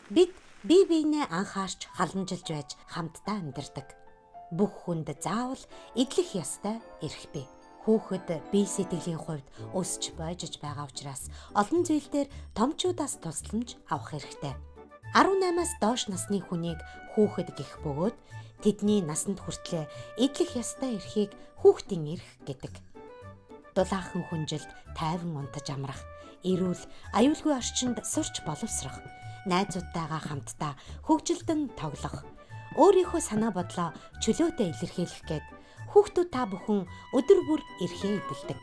Бид бие биенээ анхаарч халамжилж байж хамтдаа амьдардаг. Бүх хүнд заавал эдлэх ёстой эрх бий. Хүүхэд бие сэтгэлийн хувьд өсч бойжож байгаа учраас олон зүйл дээр томчуудаас тусламж авах хэрэгтэй. 18-аас доош насны хүнийг хүүхэд гэх бөгөөд тэдний насанд хүртлээ эдлэх ёстой эрхийг хүүхдийн эрх гэдэг. Дулаахан хүнжилд тайван унтаж амрах, эрүүл, аюулгүй орчинд сурч боловсрох, найзуудтайгаа хамтдаа хөгжилдөн тоглох, өөрийнхөө санаа бодлоо чөлөөтэй илэрхийлэх гээд хүүхдүүд та бүхэн өдөр бүр эрхээ эдэлдэг.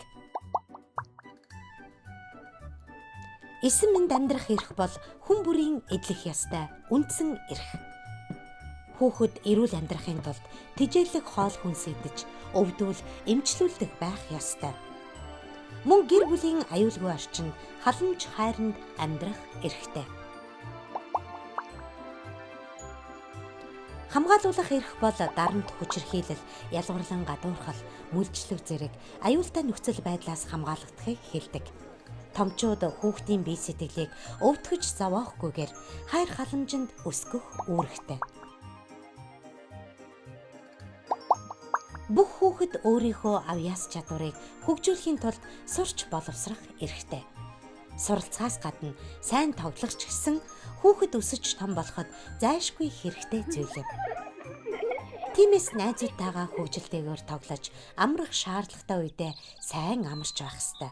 Эсэн мэнд амьдрах эрх бол хүн бүрийн эдлэх ёстой үндсэн эрх. Хүүхэд эрүүл амьдрахын тулд тэжээлэг хоол хүнс идэж, өвдвөл эмчлүүлдэг байх ёстой. Мөн гэр бүлийн аюулгүй орчинд халамж хайранд амьдрах эрхтэй. Хамгаалуулах эрх бол дарамт хүчирхийлэл, ялгарлан гадуурхал, мүлжлэг зэрэг аюултай нөхцөл байдлаас хамгаалагдахыг хэлдэг. Томчууд хүүхдийн бие сэтгэлийг өвтгөж зовоохгүйгээр хайр халамжинд өсгөх үүрэгтэй. Бүх хүүхэд өөрийнхөө авьяас чадварыг хөгжүүлэхийн тулд сурч боловсрох эрхтэй. Суралцахаас гадна сайн тоглох ч гэсэн хүүхэд өсөж том болоход зайлшгүй хэрэгтэй зүйл юм. Тиймээс найзуудтайгаа хөгжилтэйгээр тоглож амрах шаардлагатай үедээ сайн амарч байх ёстой.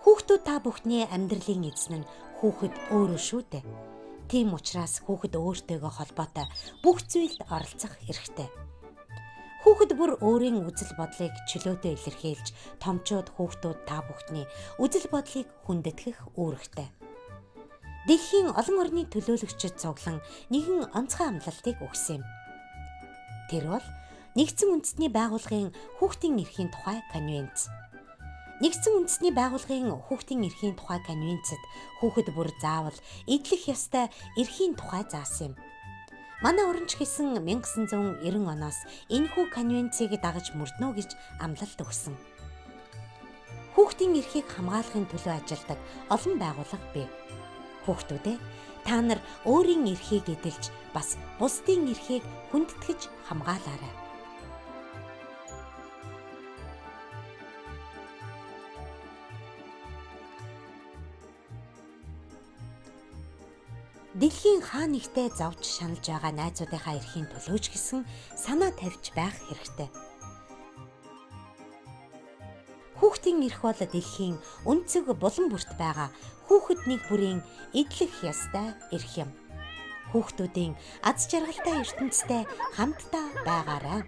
Хүүхдүүд та бүхний амьдралын эзэн нь хүүхэд өөрөө шүү дээ. Тийм учраас хүүхэд өөртөөгөө холбоотой бүх зүйлд оролцох эрхтэй. Хүүхэд бүр өөрийн үзэл бодлыг чөлөөтэй илэрхийлж, томчууд хүүхдүүд та бүхний үзэл бодлыг хүндэтгэх үүрэгтэй. Дэлхийн олон орны төлөөлөгчид цуглан нэгэн онцгой амлалтыг өгсөн юм. Тэр бол Нэгдсэн Үндэсний Байгууллагын Хүүхдийн эрхийн тухай конвенц. Нэгдсэн Үндэсний Байгууллагын Хүүхдийн эрхийн тухай конвенцэд хүүхэд бүр заавал эдлэх ёстой эрхийн тухай заасан юм. Манай орон ч гэсэн 1990 оноос энэхүү конвенцийг дагаж мөрдөнө гэж амлалт өгсөн. Хүүхдийн эрхийг хамгаалахын төлөө ажилладаг олон байгууллага бий. Хүүхдүүд ээ, та нар өөрийн эрхийг эдэлж, бас бусдын эрхийг хүндэтгэж хамгаалаарай. Дэлхийн хаа нэгтээ зовж шаналж байгаа найзуудынхаа эрхийн төлөө ч гэсэн санаа тавьж байх хэрэгтэй. Хүүхдийн эрх бол дэлхийн өнцөг булан бүрт байгаа хүүхэд нэг бүрийн эдлэх ёстой эрх юм. Хүүхдүүдийн аз жаргалтай ертөнцтэй хамтдаа байгаарай.